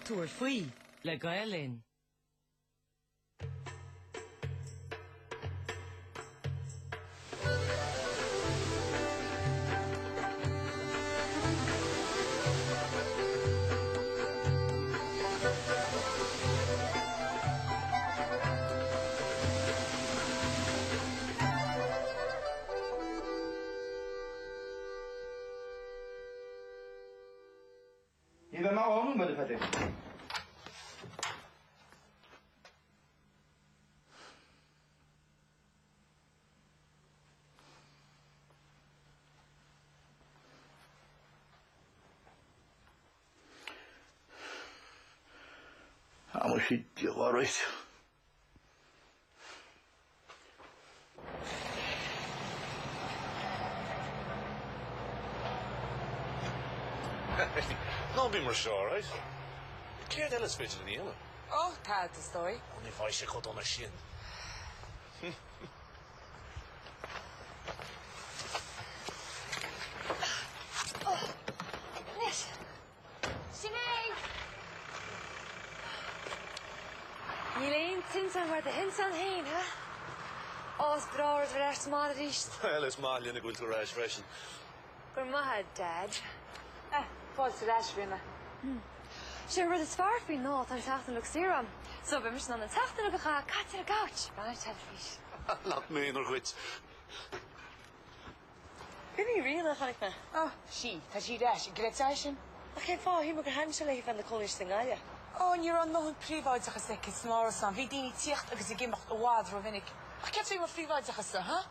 Tabhair faoi le Gael Linn. Ní bheidh mé ann an a Pheadair. Tá muise Dia dhuit. Ná bí mar seo, alright? Céard eile is féidir linn a dhéanamh? Ó, tá, is dóigh. Ó, ní bheidh sé chomh dona sin. Anois. Sin é! Níl aon tinteán mar do thinteán féin, ha? Ó, is breá rud ar ais sa mbaile arís. Bhuel, is maith linn go bhfuil tú ar ais freisin. Go raibh maith agat, Dad. Eh, fáilte ar ais, Ríona. Sé an rud is fearr faoi ná tá an tseachtain uilig saor agam. So beidh mise in ann an tseachtain uilig a chaitheamh caite ar an gcouch, ag breathnú ar teilifís. Nach méanar dhuit. B'in í Ríona a chonaic mé. Ó, sí, tá sí ar ais, an gcreidfeá é sin? Ach cén fáth? Shíl mé gur thaitin sé léi bheith ina cónaí istigh i nGaillimh. Ó, ní raibh a ndóthain príobháideachas aici san árasán, bhí daoine ag tíocht agus ag imeacht i bhfad rómhinic. Ach céard faoi mo phríobháideachas-sa, huh?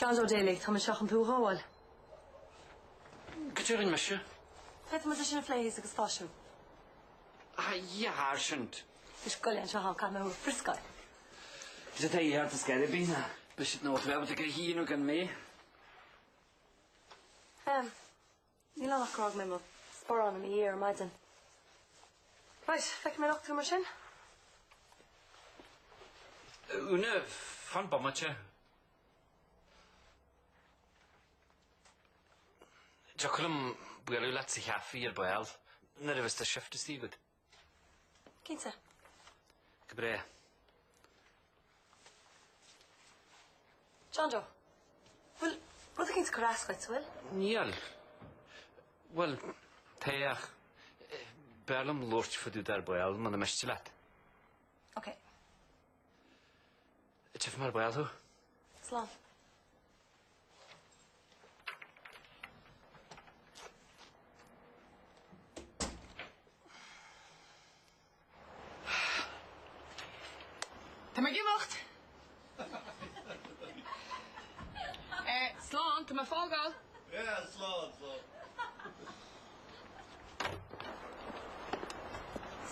John Joe Daly, tá mé anseo chun tú a ghabháil. Cad é a rinne mise? Féadfaidh muid é sin a phlé thíos ag an stáisiún. A Dhia sháirsint! Is goile anseo ann, caithfidh mé thú a phrioscáil. Is é tá thart is gaire bíonn. Beidh siad nó ábalta go híonadh gan mé. Em, Níl ann ach gur fhág mé mo sparán i mo dhiaidh ar maidin. Right, feicfidh mé anocht thú mar sin. Úna, fan bomaite. Dtiocfadh liom bualadh leat sa chaife ar ball nuair a bheas do shift istigh agat? Cinnte. Go breá. John Joe, bhfuil rud eicínt ag cur as dhuit, bhfuil? Níl. Bhuel, tá ach b'fhearr liom labhairt fá dtaobh de ar ball muna miste leat. Ok. Tchífidh mé ar ball thú. Slán. Tá mé ag imeacht! Eh, slán, tá mé ag fágáil! Yeah, slán, slán.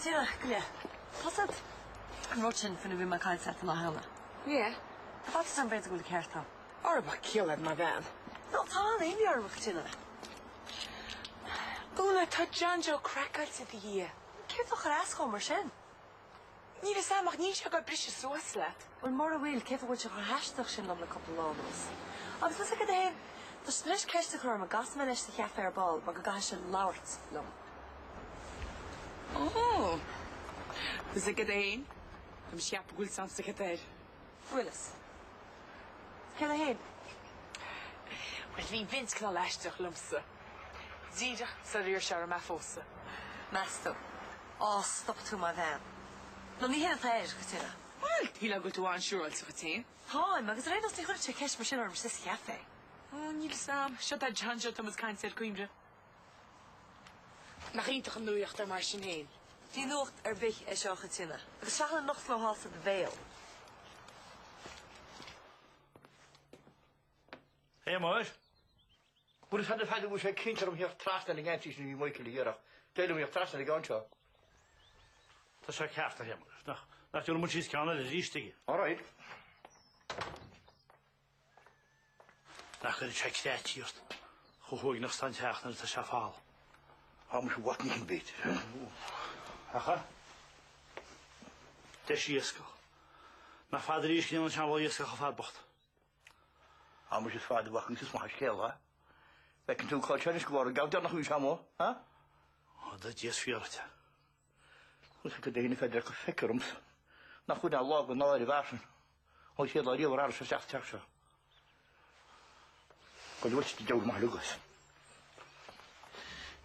Sea, go leith. Tá an rud sin faoina bhí mé ag caint leat an lá cheana. Yeah. Tá faitíos orm b'fhéidir go bhfuil an ceart agam. Ara bheadh ciall agat mar bhean. No, tá an-imní orm, a Chaitríona. Úna, tá John Joe craiceáilte i do dhiaidh. Céard atá ag cur as dhó mar sin? Níl fhios a'm ach níl sé ag goil briseadh suas leat. Bhuel, mura bhfuil, cén fáth a bhfuil sé chomh haisteach sin liom le cúpla lá anuas? Agus tá 'fhios agat cad é féin, tá sé tar éis ceist a chur orm an gcasfaidh mé leis sa chaife ar ball mar go gcaithfidh sé labhairt liom. Ó! Tá 'fhios agat cad é féin, tá mise ag ceapadh go bhfuil seans agat air. Bhfuil fhios. Céard é féin? Bhuel, bhí Vince cineál aisteach liomsa. Díreach sular iarr sé orm é a phósadh. Meas tú? Á, stop tú mar bhean. No, ní hin atá air, a Chaitríona. Bhuel, shílfeá go bhfuil tú an-siúráilte dhuit féin. Táim, agus ar aon nós ní chuirfeadh sé ceist mar sin orm sa chaife. Ó, níl fhios a'm. Seo é John Joe atá muid ag caint air, cuimhnigh. Nach iontach an nuacht é mar sin féin. Ní nuacht ar bith é seo, a Chaitríona. Agus seachain an nochtadh as do bhéal. A Mháire. Bhuel, is fada fada go bhfuil sé cinnte orm theacht trasna ar an gceann sin a bhí Michael ag iarraidh. D'éiligh mé theacht trasna ar an gceann seo. Tá sé ceart, a Shéamais. Nach dtiúrfaidh muid síos ceann eile arís aige? All right. Nach gcuireann sé creataí ort chomh huaigneach is atá an teach nuair atá sé folamh. Tá mise i bhfad níos bit. Ach a? Deis iascach. Nach fada arís go ndéanann seanbhall iascach an fear bocht. Á muise is fada uaidh agus is maith an scéal é. Bhfeiceann tú cá seiris go bhfuair an gabha deireanach í seamó, ha? Ó, do Dhia is fíor duit é. Is go deimhin a Pheadair go feictear dhomsa nach bhfuil ná lá den áireamh airsean ón chéad lá riamh ar tharraing sé isteach sa teach seo. Go bhfuil sé deabhal maith agat.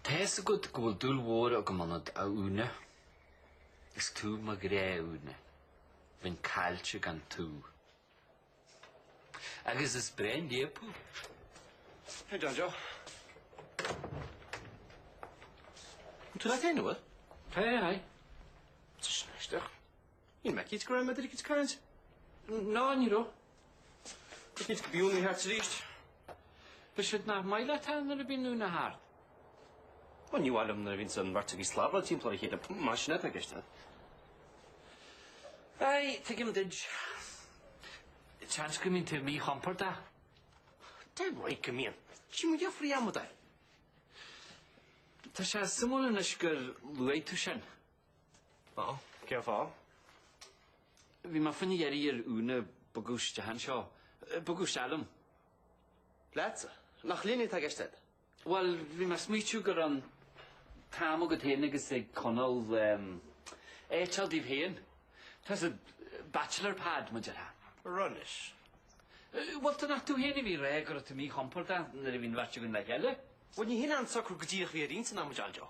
Tá fhios agat go bhfuil dúil mhór agam ionat, a Úna. Is tú mo ghrá, Úna. Bheinn caillte gan tú. Agus is breá an léap thú. Hey John Joe. An tú leat féin, an bhfuil? Tá, aye. Tá sin aisteach. Níl mé cinnte go raibh mé ag caint. Ná, ní raibh. Go cinnte go bhí Úna thart arís. Bhí siad nach maith leat é nuair a bhíonn Úna thart. Bhuel, ní mhaith liom nuair a bhíonns an bheirt agaibh ag slabhráil timpeall ar a chéile, más sin atá i gceist agat. Aye, tuigim duid. Seans go mbíonn tú míchompordach. Damn right go mbíonn. Sí mo dheirfiúr amadán. Tá sé suimiúil anois gur luaigh tú sin. Ó, cén fáth? Bhí mé faoina iarraidh ar Úna bogadh isteach anseo. Bogadh isteach liom. Leatsa? Nach linne atá i gceist agat? Bhuel, bhí mé ag smaoitiú go raibh an t-am agat féin agus ag Conall áit a fháil daoibh féin. Tá sa bachelor pad, mar a déarfá. Anois. Bhuel, tá nach tú féin a bhí ag rá go raibh tú míchompordach nuair a bhí an bheirt againn le chéile. Bhuel, ní hin an socrú go díreach a bhí ar intinn agam, John Joe.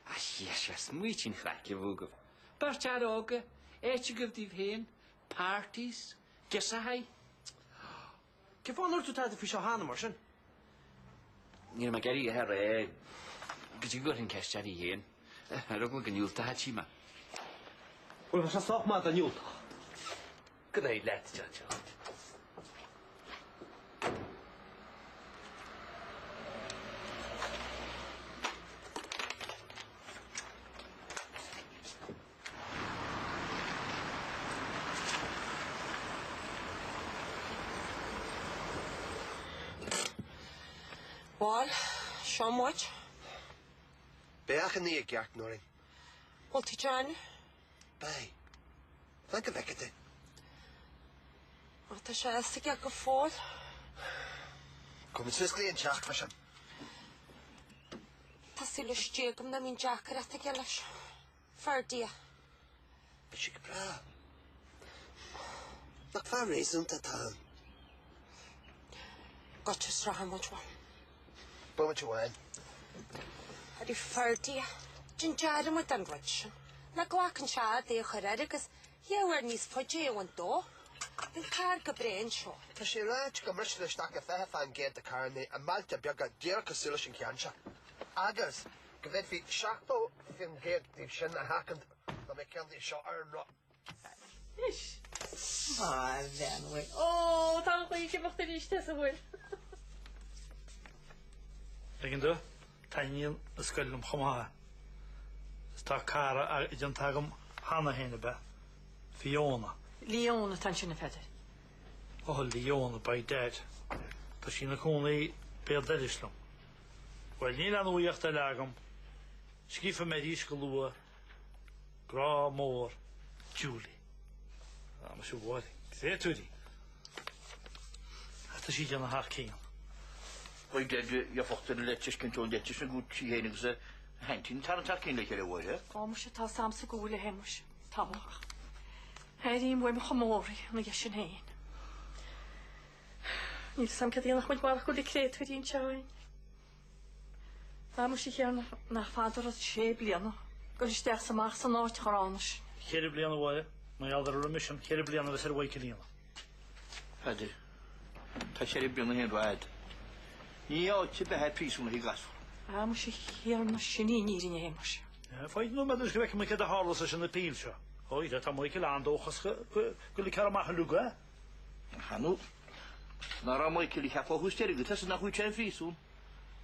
Ah, yes, yes, smaoitigh an chraic a bhí agaibh. Beirt fhear óga, áit agaibh daoibh féin, parties, girseachaí. Cén fáth nár dhúirt tú tada faoi seo cheana, mar sin? Ní raibh mé ag iarraidh é a rá go dtí go gcuirfinn ceist uirthi féin. Ar eagla go ndiúltódh sí mé. Bhuel, bheadh sé sách maith dá ndiúltódh. Go n-éirí leat, John Joe. Bhal, seo muid. Beidh achan ní i gceart, Nóirín. Bhfuil tú deimhin? Beidh. Fan go bhfeicfidh tú. Ach tá sé fhios aige go fóill. Gabhfaidh muid suas go dtí an teach mar sin. Tá súil istigh agam nach mbíonn deacracht aige leis. Fear Dia. Beidh sé go breá. Nach fear réasúnta atá ann? Goitse sraithe muid bhuel. Bomaite amháin. Arú fear Dia, déan dearmad den rud sin. Ná glac an sead é a chur air agus dhá uair níos faide é a bhaint dó. An carr go breá anseo. Tá sé ráite go mbrisfear isteach i 20% de charranna i mbailte beaga díreach cosúil leis an cheann seo. Agus go bhféadfaí 70% díobh sin a sheachaint dá mbeadh ceann díobh seo ar an roth. Anois. A bhean uaidh. Ó, tá an ghaoth ag imeacht arís as a bhfuil. Tuigeann tú, taitníonn an scoil liom chomh maith. Is tá cara déanta agam cheana féin, ab ea? Fiona. Leon atá ansin, a Pheadair. Oh, Leona, by dad. Tá sí ina cónaí béal dorais liom. Bhuel, níl aon nuaíocht eile agam. Scríobfaidh mé arís go luath. Grá mór, Julie. Ah, muise a Mháire, créatúirí! Tá sí ag déanamh thar cionn. By dad, gheofadh duine le tuiscint ón leitir sin go sí féin agus a haintín tarraingt thar cionn le chéile, a Mháire. Ó, muise, tá 's a'msa go bhfuil, a Shéamuis. Tá. Airím uaim chomh mór í ina dhiaidh sin féin. Níl 's a'm céard a dhéanfadh muid marach go bhfuil na créatúirí anseo againn. A muise a Thiarna, nach fada rud sé bliana dul isteach 's amach san áit ghránna sin. Cheithre bliana, a Mháire, mar gheall ar an roimis sin, cheithre bliana a bheas ar Mhichael a líonadh. Peadar, Tá ceithre bliana féin rófhada. Ní áit ar bith é príosún le haghaidh gasúr. A muise a Thiarna, sin í an fhírinne, a Shéamuis. Faigh nóiméad anois go bhfeicfidh muid céard a tharlós leis an appeal seo. Ó, tá Michael an-dóchasach go ligfear amach uilig é. Ach ná raibh Michael a cheapadh ó thús deireadh go tusa nach bhfuil sé in phríosún?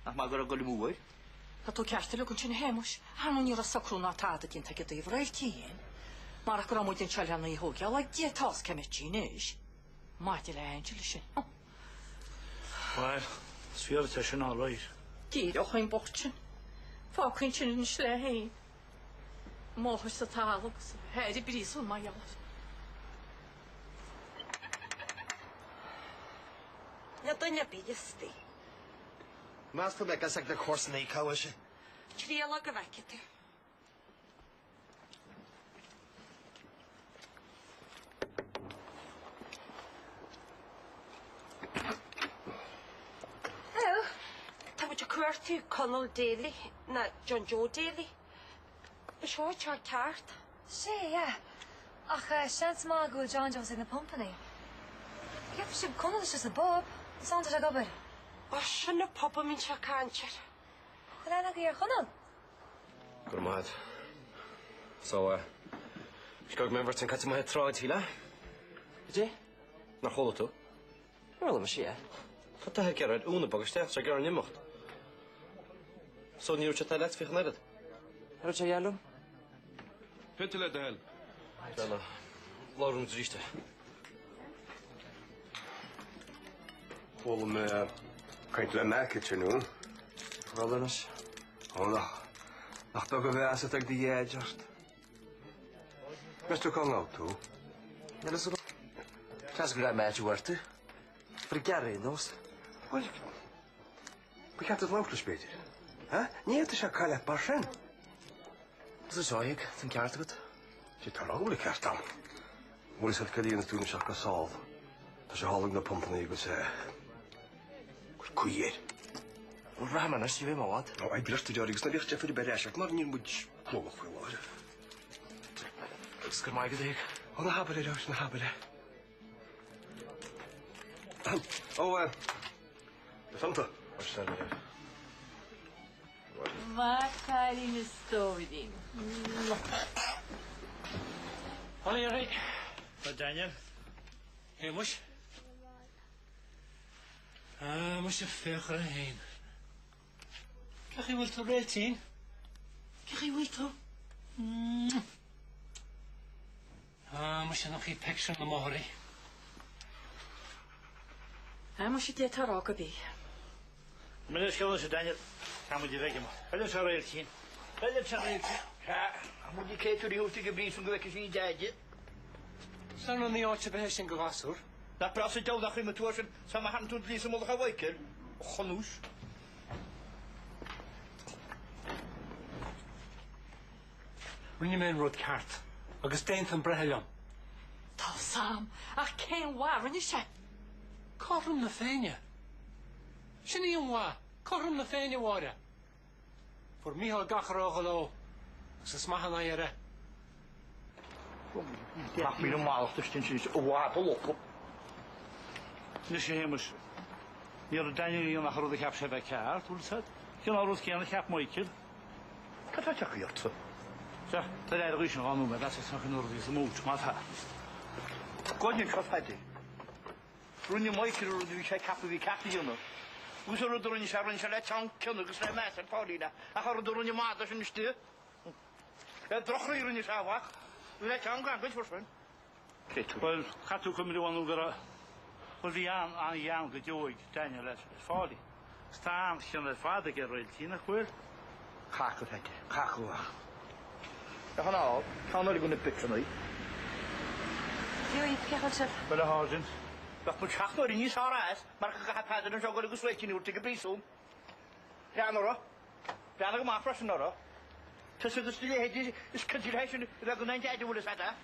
Nach maith go raibh goil amú air? Tá tú ceart uilig ansin a Shéamuis. Ar ndóigh ní raibh socrú ná tada déanta aige i dtaobh Réiltín fhéin. Marach go raibh muid anseo lena í thógáil, ag Dia atá fhios cá mbeadh sí anois. Maidir le Angela sin. Huh. Bhuel, is fíor duit é sin all right. Díreach an bocht sin. Fágtha ansin anois léi fhéin. Máthair sa talamh agus a hathair i bpríosún mar gheall air. Níl duine ar bith istigh. Meas tú an mbeidh fhios ag na comharsana cá bhfuil sé? Triail go bhfeicfidh tú. Hello. Tá muid ag cuartú Conall Daly nó John Joe Daly. Ba seo an teach ceart. Sea, yeah. Ach seans maith go bhfuil John Joe ag na pumpannaí. Gheobhaidh sibh Conall istigh sa bpub, is ann atá sé ag obair. Ó, sin an pub a mbíonn sé ag caint air. Bhfuil aithne agaibh ar Chonall? Go raibh maith agat. So, eh, scrog mé an bheirt an caite maith ag troid, shílfeá? Cad é? Nár chuala tú? Níor chuala mise é. Tá tú ag iarraidh Úna bogadh isteach, tá ag iarraidh imeacht. So ní raibh sé tada leat féach an oiread. An raibh sé gheal liom? Pionta le do thoil. Bella, labhraíonn muid arís. Chuala mé caint le Mac inniu. Rud anois. Ó nach, nach beag an mheas atá ag do dhaid ort. Meas tú cá ngabhfaidh tú? Níl fhios agam. Seans go rachaidh mé áit a bhfuair tú. Faoi deara ar aon nós. Bhuel, ba cheart duit labhairt leis b'fhéidir. Ha? Ní fhéadfadh sé cailleadh mar sin. Is é seo é, tá an ceart agat. Sé tá rogha le ceart ann. Bhfuil fhios agat cad a dhéanfas tú anois ach go sall. Tá sé thall ag na pumpannaí agus eh, cuir caoi air. Bhuel, rachaidh mé anois, ní bheidh mé i bhfad. Ó, oibrigh ort a deoraí agus ná bíodh deifir ar bith ar ais ort mar níl muid gnóthach faoi láthair. Agus go raibh maith agat, a Thaidhg. Ó, ná habair é, ná habair é. Ó, eh, do phionta. Maith cailín a stóirín. Holly, ar Tá Daniel. Shéamuis. Ah, muise féach air féin. Cén chaoi a bhfuil tú Réiltín? Cén chaoi a bhfuil tú? Ah, muise nach í pictiúr na máthar í. Ah, muise Dé tá rá go bí. Mo leithscéal anois a Daniel, tá muid a bheidh amuigh. Beidh anseo Réiltín. Beidh anseo Réiltín. Sea, tá muid ag céad uair ag an bpríosún go bhfeicfidh sí an Deaide. Sara ní áit ar bith é sin do ghasúr. Nach breá sa diabhal nach cuimhin tú air sin, sa má thagann tú dlí sa mullach ar Mhichael, a chonúis. Rinne mé an rud ceart agus d'aontaigh an breitheamh liom. Tá 'fhios a'm, ach cén mhaith a rinne sé? Cothrom na Féinne. Sin í an mhaith, cothrom na Féinne, a Mháire. Fuair Mícheál gach a raibh a dhul dó agus is maith an aghaidh air é. Nach míle mallacht istigh ansin i bhfad a lopadh. Anois a Shéamais, ní raibh Daniel a dhéanamh ach an rud a cheap sé a bheith ceart, bhfuil 'fhios a'd? Cineál rud céanna a cheap Michael. Cad tá tagtha ortsa? Sea, tá lear agaibh sin 2 nóiméad, as is an rud is mó, má tá. Goineann seo Paddy. Rinne Michael an rud a bhí sé ag ceapadh a bhí ceart a dhéanamh. Agus an rud a rinne sé, rinne sé le teann cion agus le meas ar Pháulina, ach an rud a rinne madra sin istigh, le drochchroí a rinne sé a mhac, le teann gangaid freisin. Bhuel, caithfidh tú cuimhneamh ann go raibh, bhuel bhí an-ghean go deo ag Daniel ar Pháilí. Agus tá an-chion ar fad aige ar Réiltín, nach bhfuil? Cac a Phaddy, cac a mhac. Ach an ádh, ceann eile de na bitseanna. Dia dhaoibh, cén chaoi a bhfuil sibh? Bhuel, a Sháirsint, bheadh muid seacht n-uaire níos fearr as mar go gcaithfidh Peadar anseo dul agus Réiltín a thabhairt ag an bpríosún. Breathnaigh orthu. Breathnaigh go maith freisin orthu. Tusa agus do leithéidí is ciontaí leis sin a bheith gan aon deaid a bhfuil fhios agat.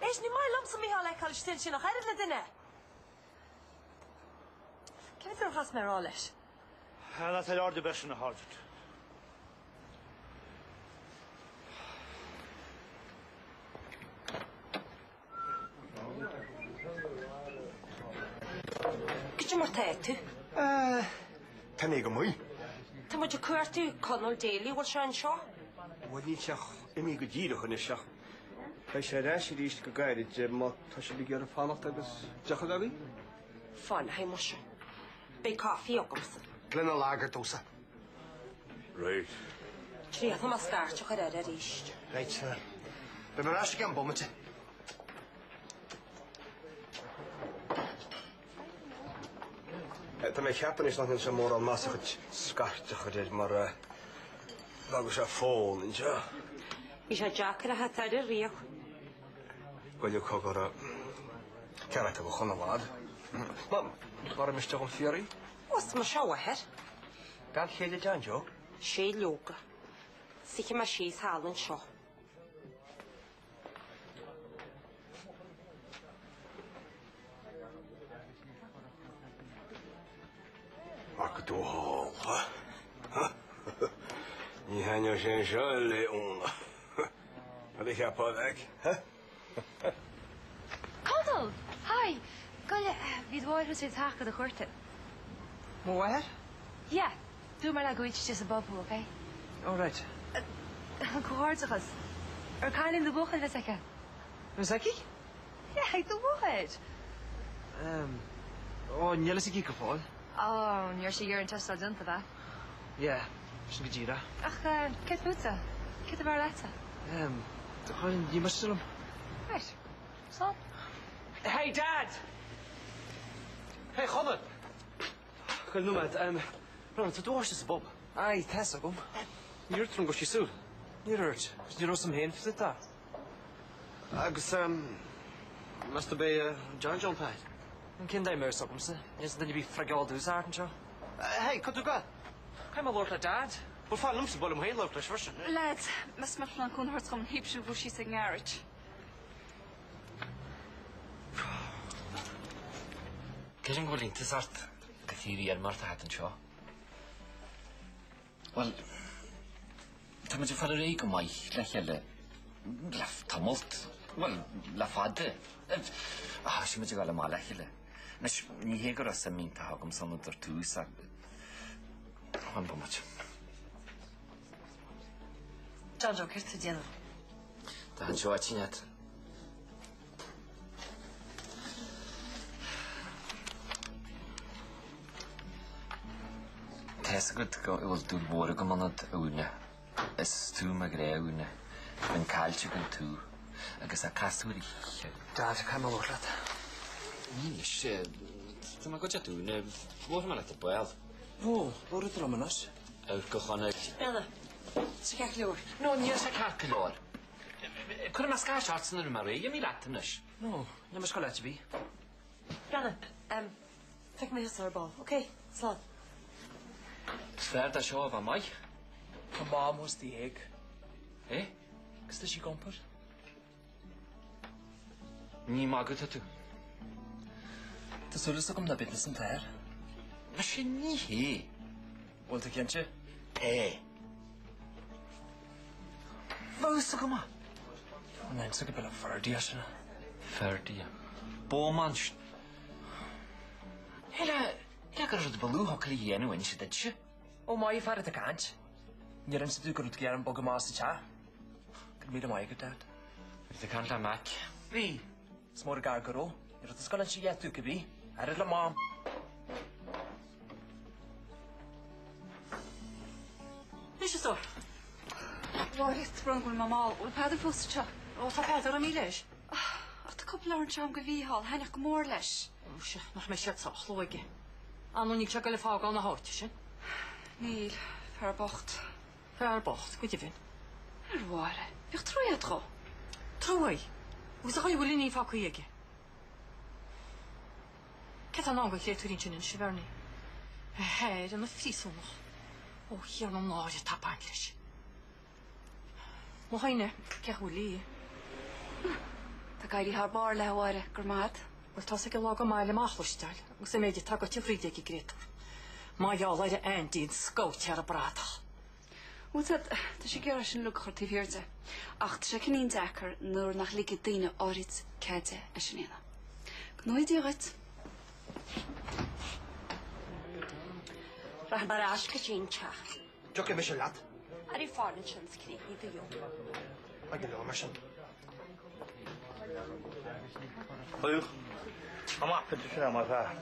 Éist, ní maith liomsa Mícheál a fheiceáil istigh ansin ach oiread le duine. Cén fáth a chas mé a rá leis? Ná tabhair aird ar bith air sin, a Sháirsint. Cad é mar tá tú? Tá mé go maith. Tá muid ag cuartú Conall Daly, bhfuil sé anseo? Bhuel, níl sé ach imithe go díreach anois ach beidh sé ar ais arís go gairid má tá sibh ag iarraidh fanacht agus deoch a bheith agaibh. Fanfaidh muise. Beidh caife agamsa. Gloine lager domhsa. Right. Triailfidh mé scairt a chur air arís. Right. Beidh mé ar ais i gceann bomaite. Tá mé ag ceapadh anois nach ndéanann sé mórán maitheasa dhuit scairt a chur air mar d'fhága sé fón anseo. Bhí sé deacair a theacht air riamh. Goilleadh cogar a cearta go Chonaill lad. Mam, mar a miste dhom fiarraí? Ó, is mise a mháthair. Bean chéile John Joe? Sé leoga. Suífidh mé síos thall anseo. Marca tú thall, ha? Ha? Ní thaitneodh sé seo le Úna. Cad a cheapfá a mheaic, ha? Conall! Hi! Goille, bhí do mháthair thuas ar an teach do do chuartú. Mo mháthair? Yeah. Dúirt mé léi go bhfeicfeadh sí sa bpub thú, ok? Oh right. Comhghairdeachas. Ar cailín nó buachaill a bheas aici? Bheas aici? Yeah, do mháthair! Ehm, ó, níl a fhios aici go fóill. Oh, ní raibh sí ag iarraidh an tástáil déanta, ab ea? Yeah, sin go díreach. Ach eh, céard fútsa? Céard ab fhearr leatsa? Ehm, ní miste liom. Right. Slán. Hey, Dad! Hey, Chonall! Gabh nóiméad, ehm, Ronan, tá do mháthair sa bpub. Aye, tá fhios agam. Níor dhúirt tú liom go raibh sí suas. Níor dhúirt, agus ní raibh fhios a'm féin fá dtaobh de. Agus, ehm, meas tú beidh John John Pat? An cén dóigh a mbeadh fhios agamsa? Níl duine ar bith frigeáil domhsa thart anseo. Hey, cá bhfuil tú ag gabháil? Caithfidh mé labhairt le Dad. Bhuel, fan liomsa, ba mhaith liom féin labhairt leis freisin. Lads, meas tú an mbeadh sibh in ann cúnamh a thabhairt dhom an híob sin a bhrú síos ag an ngarage. Creidim go bhfuil iontas ort go tír iarmhar atá thart anseo. Bhuel, tá muid ag fáil ar aghaidh go maith le chéile. Le tamalt. Bhuel, le fada. Ah, tá muid ag dul amach le chéile. Anois, ní hé go raibh suim iontach agamsa ionat ar tús ach... Fan bomaite. John Joe, céard tá tú a déanamh? Tá an seo tinn agat. Tá fhios agat go bhfuil dúil mhór agam ionat, a Úna. Is tú mo ghrá, a Úna. Bheinn caillte gan tú. Agus a casúr oíche. Dad, caithfidh mé labhairt leat. Ní anois. Tá mé ag goid Úna. Labharfaidh mé leat ar ball. Ó, labhair tú liom anois. Amharc a Chonaill. Anna, tá sé ceart go leor. No, níl sé ceart go leor. Cuirfidh mé scairt ortsa nuair a bheidh mé réidh, imigh leat anois. No, níl mé ag gabháil áit ar bith. Anna, em, feicfidh mé thusa ar ball, ok? Slán. Is fearr dó seo a bheith maith. Tá Mam thuas tigh Thaidhg. Eh? Agus tá sí ag iompar. Ní magadh atá tú. Tá súil agam nach b'iontas an t-athair. Mar sin ní hé. Bhfuil tú cinnte? É. Bhfuil go maith. An aimsir go b'le Ferdia sin. Ferdia. Bómán. Héile, héile gur rud ba lú thocail a dhéanamh inse duitse. Ó maith fear atá caint. Níor inse tú go raibh tú ag iarraidh bogadh amach as an teach. Go raibh míle maith agat, Dad. Bhí tú ag caint le Mac. Bhí. Is mór an gar go raibh. Ní raibh tú ag gabháil a inse a dhath domh cibé. Oiread le Mam. Anois a stór. Mháire, tá brón orm go bhfuil mé mall. Bhfuil Peadar fós anseo? Ó, tá Peadar imithe leis. Ach tá cúpla leabhar anseo agam do Mhícheál. Thaitneodh go mór leis. Ó, sea, nach mbeidh siad sách luath aige. Ar ndóigh níl sé ag goil ag fágáil na háite sin. Níl. Fear bocht. Fear bocht, go deimhin. A Mháire, bíodh trua agat dhó. Trua? Agus an chaoi a bhfuil iníon fágtha aige. Céard tá i ndán don chréatúirín sin anois, a Bhernie? A athair ina phríosúnach. Ó, a Thiarna an náire atá ag baint leis. Mo dhuine, cén chaoi a bhfuil léi? Tá ag éirí thar barr léi, a Mháire, go raibh maith agat. Bhuel, tá's ag an lá go maith liom a chloisteáil agus an méid atá goite fríd ag an gcréatúr. Mar gheall ar Aindí an scabhtéara bradach. Bhuel, tá tá sé ag iarraidh sin uilig a chur taobh thiar de. Ach tá sé cineáilín deacair nuair nach ligfidh daoine áirid cead di é sin a dhéanamh. Go ngnóthaí Dia dhuit. Rachaidh mé ar ais go dtí an teach. Tiocfaidh mise leat. Ar fán ansin is críochnaigh do dheoidh. Ag an am mar sin. Chuig amach go sin am ar feadh.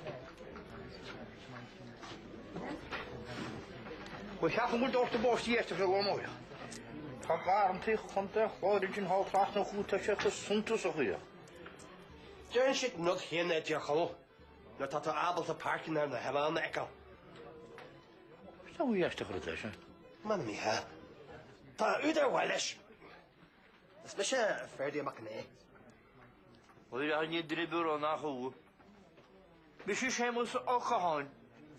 Bhuel, cheapaim go bhfuil doirteadh báistí aisteach ar lá mór. Tá garrantaí chontae an Chláir ansin thall trasna chugat, tá sé chomh suntasach iad. Deireann siad an rud chéanna a deir Conall, nuair atá tú ábalta páirceanna ar na hoileáin a fheiceáil. Is dóigh aisteach rud é sin. M'anam ní hea. Tá údar mhaith leis. Is mise Ferdia Mac an Aodha. Bhuel, ní dribiúr nach thú. Mise Séamus Ó Catháin.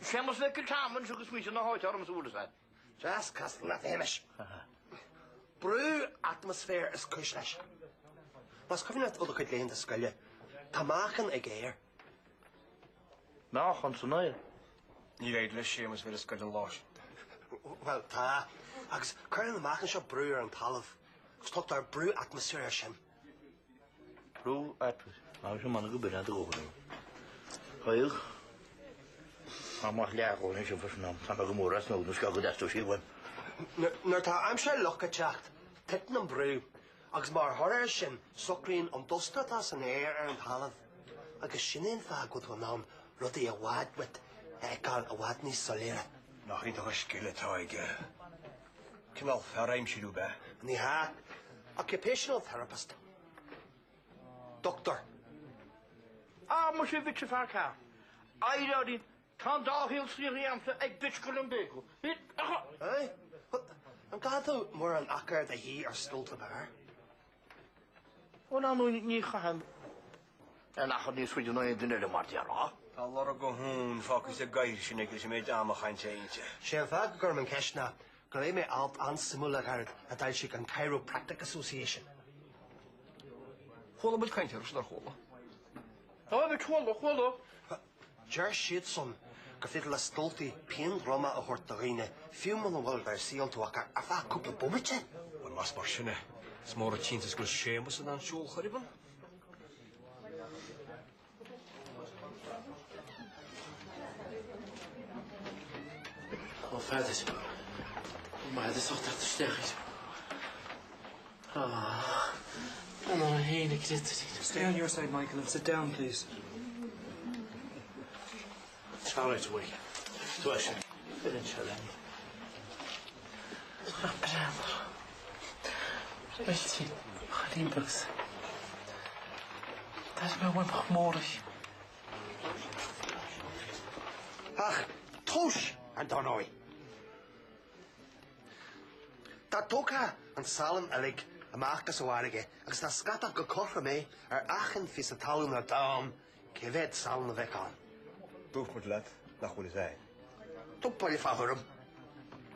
Séamus Mhic Giolla Tearmainn agus muintir na háite orm súil is ea. Deas casadh leat, a Shéamais. Brú atmaisféir is cúis leis. Más cuimhin leat ó do chuid laethanta scoile, tá meáchan ag aer. Meáchan san aer? Níor éirigh le Séamus bheith ar scoil an lá sin. Bhuel, tá. Agus cuireann an meáchan seo brú ar an talamh. Agus tugtar brú atmaisféir air sin. Brú atmaisféir. Tá sé mana go binn do dhóthain. Chailleadh. Tá amach leath dhóthain sin freisin ann. Tá mé go mór as nó nó sceach go dteastódh sí uaim. Nuair atá aimsir fhliuch ag teacht, titeann an brú agus mar thoradh air sin socraíonn an dusta atá san aer ar an talamh agus sin é an fáth go bhfuil tú in ann rudaí i bhfad uait a fheiceáil i bhfad níos soiléire. Nach iontach an scil atá aige. Cineál fear aimsire ab ea? Ní hea. Occupational therapist. Doctor. Ah, muise a bhitse fear ceart. Éireoidh Tá an dá shaol saothraithe a'msa ag bitch an bhéiceadh. Aye? An gcaitheann tú mórán achair i do shuí ar stólta beáir? Bhuel, ar ndóigh, ní chaithim aon achar níos faide ná aon duine eile, mar déarfá. Tá lorg a thóin fágtha sa gcoill sin aige leis an méid ama a chaitheann sé inti. Sé an fáth go gcuirim an cheist ná gur léigh mé alt an-suimiúil le gairid a d'fhoilsigh an Chiropractic Association. Chuala muid caint air sin, ar chuala? Tá, a chuala, chuala. Deir siadsan gur féidir le stóltaí pian droma a thabhairt do dhaoine, fiú muna bhfuil deireadh saoil tú ach ar feadh cúpla bomaite. Bhuel, más mar sin é, is mór an t-iontas go bhfuil Séamus in ann siúl chor ar bith. Ó, Pheadair. Ó, maith as ucht teacht isteach air. Ah, an ar a fhéin a creidtear. Stay on your side, Michael, and sit down, please. All right, away. Tuas. Fill in seo linn. Breathnach. Réiltín, chailín beag. D'airigh mé uaim chomh mór í. Ach tomhais, ar ndóigh. Dá dtógfá an salann uilig amach as an bhfarraige agus dá scaipfeá go cothrom é ar achan phíosa talún ar domhan, cé mhéad salann a bheadh ann? Dúirt muid leat nach bhfuil fhios a'inn. Tá buille fá thuairim.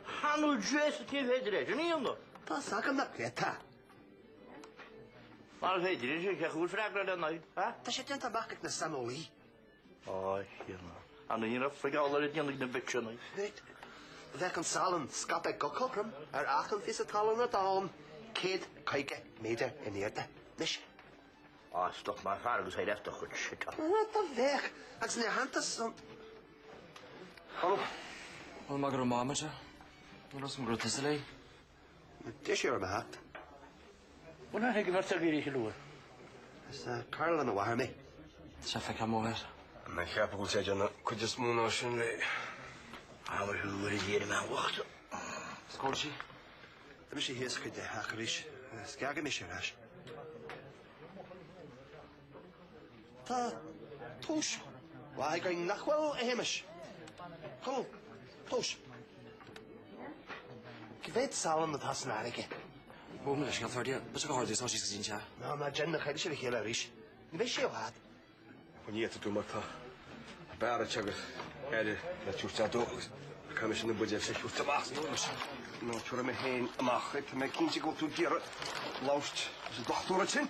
Chan fhuil Jason cé féidir é sin a dhéanamh? Tá fhios agam nach bhféadfá. Mar is féidir é sin, cé chuir freagra lena aghaidh, ha? Tá sé déanta amach ag na saineolaí. Á, thiarna. An ní raibh frigeáil ar a déanamh ag na bitseanna? Bheadh an salann scaipthe go cothrom ar achan phíosa talún ar domhan, 150 méadar in airde. Anois. Á, stop mar fear agus é left do chuid shit. Rud a bheadh, agus ina theannta san. Bhuel, maith go raibh maith agat. Ní raibh fhios agam go raibh tusa léi. D'iarr sí orm a theacht. Bhuel, ag an bheirt agaibh a luath. Is cara lena mháthair mé. Tá sé feicthe amuigh air. An mbeidh ceapadh go bhfuil sé ag déanamh cuid is mó ná sin léi? Abair thú ar a dh'iarraidh mé bhocht. Scór sí. D'imigh sí thíos chuig a theach arís. Sceagaigh mise ar ais. Tá tomhais mhaith againn nach bhfuil, a Shéamais? Conall, tomhais. Cá mhéad salann atá san fharraige? Bhuel, mo leithscéal, Ferdia, b'fhéidir go hardú tá sí sa dtír. Ná, ná déan, ná caillfidh sibh a chéile arís. Ní bheidh sé i bhfad. An fhéadfaidh tú mar tá bearra agus aire le tabhairt dó agus caithfidh mise na buidéil seo a thabhairt amach. Nó tabharfaidh mé féin amach é, tá mé cinnte go bhfuil tú ag iarraidh labhairt leis an dochtúir ansin.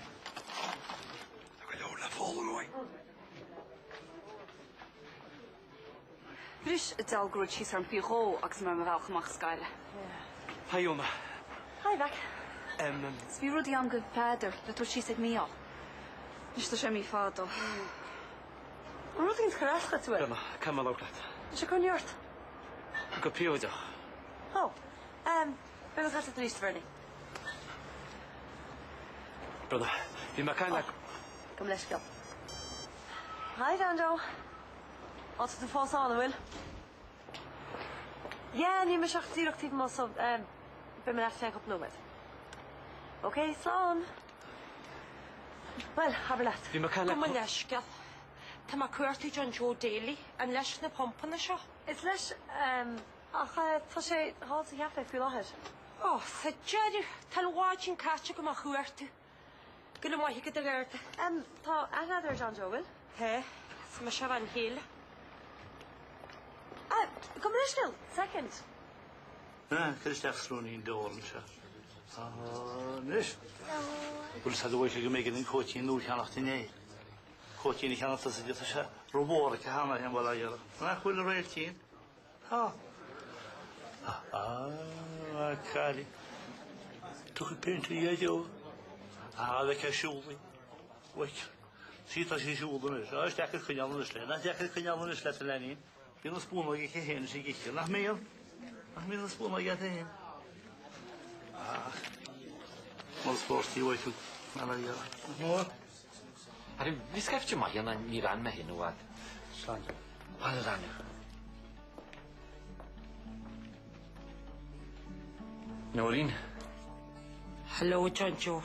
Tá go leor le foghlaim uaidh. Bhris an dealg rud síos orm faoi dhó agus mé ar mo bhealach amach as Gaillimh. Hi Úna. Hi Mhac. Em. 'S bhí rudaí a'm go Peadar le tabhairt síos ag Mícheál. Anois tá sé imithe fada. An rud éigin ag cur as dhuit, an bhfuil? Brenna, caithfidh mé labhairt leat. Tá sé ag cur ort. Go príobháideach. Ó. Em. Beidh mé ag caint leat arís, a Bhernie. Brenna, bhí mé ag caint le. Gabh mo leithscéal. Hi Dando. Á tá tú fós ann, an bhfuil? Yeah, níl mise ach díreach taobh amuigh so ehm beidh mé leat i gceann cúpla nóiméad. Ok, slán! Bhuel, abair leat. Bhí mé ag caint le Gabh mo leithscéal. Tá mé ag cuartú John Joe Daly. An leis na pumpanna seo? Is leis, ehm, ach eh tá sé thall sa chaife faoi láthair. Ó, sa deireadh, tá an mhaidin caite agam á chuartú. Go raibh maith agat, a Gharda. Em, tá aithne agat ar John Joe, bhfuil? Tá, is mise a bhean chéile. Ah, gabh mo leithscéal, second. Ah, cuir isteach srúinín d'ór anseo. Anois. Bhfuil fhios a'd a Mhaidhc go mb'éigean an cóitín nua a cheannacht inné. Cóitín a cheannacht is tá sé rómhór aici cheana féin bhuel á iarraidh. Nach bhfuil a Réiltín? Tá. Ah, a chailín. Tiocfaidh pionta Dhaideo. Ah, bheadh sé siúlaí. Bheadh. Sí, tá sí siúl anois. Ah, is deacair coinneáil anois léi. Nach deacair coinneáil anois leat a leainín. Bíonn na spúnóg aici féin is ag ithe. Nach mbíonn? Nach mbíonn na spúnóg agat féin? Ah. Mar spórt í uait tú. Mar a dhéarfá. Nach mór? Harry, bhí scaifte maith ann níor fhan mé féin i bhfad. Slán. Bhail a Daniel. Nóirín. Hello, John Joe.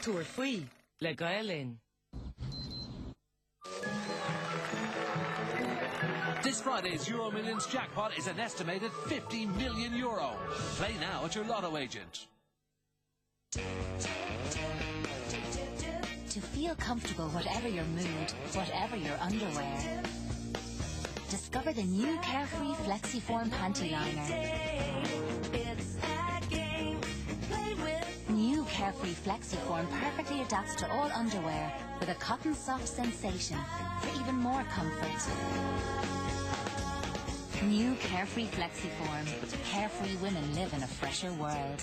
Tabhair faoi le Gael Linn. This Friday's Euro Millions jackpot is an estimated 50 million euro. Play now at your lotto agent. To feel comfortable whatever your mood, whatever your underwear. Discover the new Carefree Flexiform Panty Liner. New Carefree Flexiform perfectly adapts to all underwear with a cotton soft sensation for even more comfort. New Carefree Flexiform. Carefree women live in a fresher world.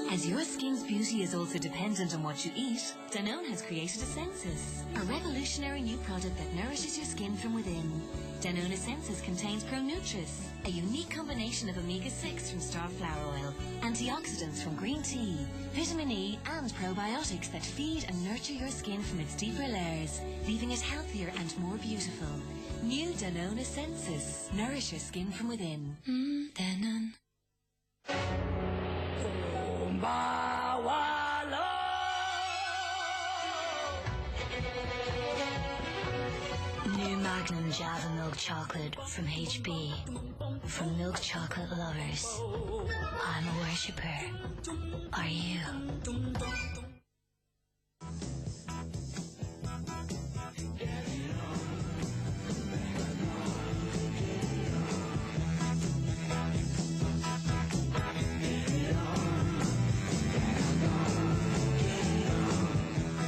As your skin's beauty is also dependent on what you eat, Danone has created Essensis, a revolutionary new product that nourishes your skin from within. Danone Essensis contains Pronutris, a unique combination of omega-6 from starflower oil, antioxidants from green tea, vitamin E and probiotics that feed and nurture your skin from its deeper layers, leaving it healthier and more beautiful. New Danone Essensis. Nourish your skin from within. Mmm, Danone. New Magnum Java Milk Chocolate from HB. For milk chocolate lovers. I'm a worshipper. Are you?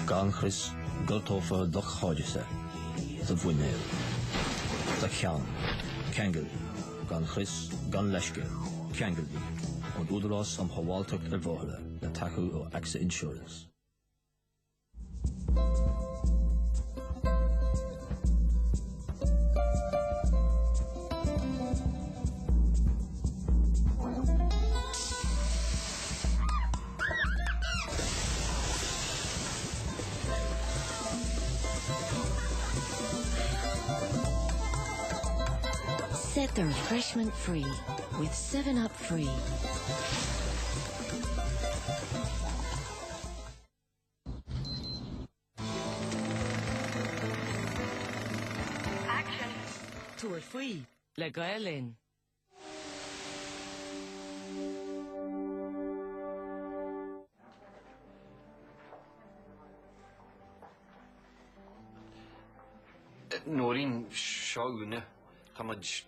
Gan chrios, gortófar do chairde-sa, do mhuinéal, do cheann. Ceangail, gan chrios, gan leithscéal, ceangail í, ón Údarás um Shábháilteacht ar Bhóithre, le tacú ó AXA Insurance. Set the refreshment free with 7-Up Free. Tabhair faoi le Gael Linn. Nóirín, seo Úna. Tá muid.